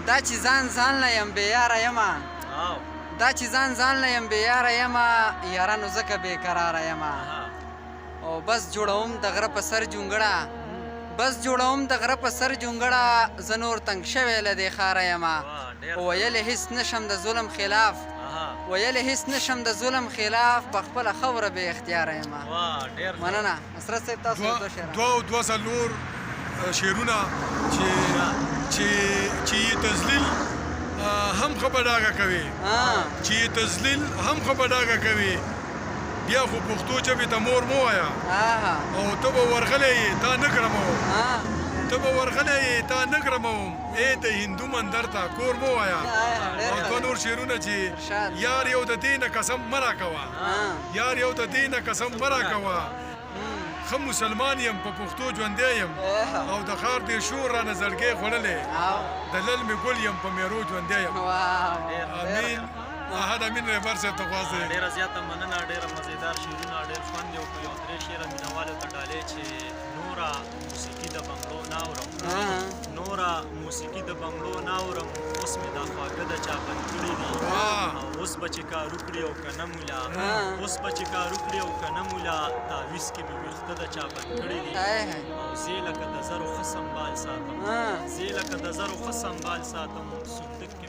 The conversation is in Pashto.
دا چې ځان ځان له یم بې یاره یمه، دا چې ځان ځان له یم بې یاره یمه، یارانو ځکه بې قراره یمه. او بس جوړوم د غره په سر جونګړه، بس جوړوم د غره په سر جونګړه، زه نور تنګ شوی له دې ښاره یمه. ویلې هیڅ نشم د ظلم خلاف، ویلې هیڅ نشم د ظلم خلاف، په خپله خاوره بې اختیاره یمه. مننه حسرت صاحب، تاسو یو دوه شعرونه. دوه او دوه څلور شعرونه چې چې چې یې تذلیل هم ښه په ډاګه کوي، چې یې تذلیل هم ښه په ډاګه کوي، بیا خو پښتو ژبې ته مور مه وایه. او ته به ورغلی یې تا نه ګرموم، ته به ورغلی یې تا نه ګرموم، ای د هندو مندر ته کور مه وایه. او دوه نور شعرونه چې یار یو د دې نه قسم مه راکوه، یار یو د دې نه قسم مه راکوه، ښه مسلمان یم په پښتو ژوندی یم، او د ښار دې شور رانه زړګی خوړلی، د للمې ګل یم په میرو ژوندی یم. امین احد امین رهبر صاحب ته خواست دی. ډیره زیاته مننه، ډیره مزیدار شعرونه، ډیر خوند یې وکړ. یو درې شعره مینهوالو ته ډالۍ چې نوره موسیقي د بنګړو نه اورم، نوره موسیقي د بنګړو نه اورم، اوس مې دا خواږه د چا بند کړي دي، او اوس به چې کار وکړي او که نه مولا، اوس به چې کار وکړي او که نه مولا، تاویز کې مې ویښته د چا بند کړي دي، او زه لکه د زرو ښه سمبال ساتم، زه لکه د زرو ښه سمبال ساتم، صندوق کې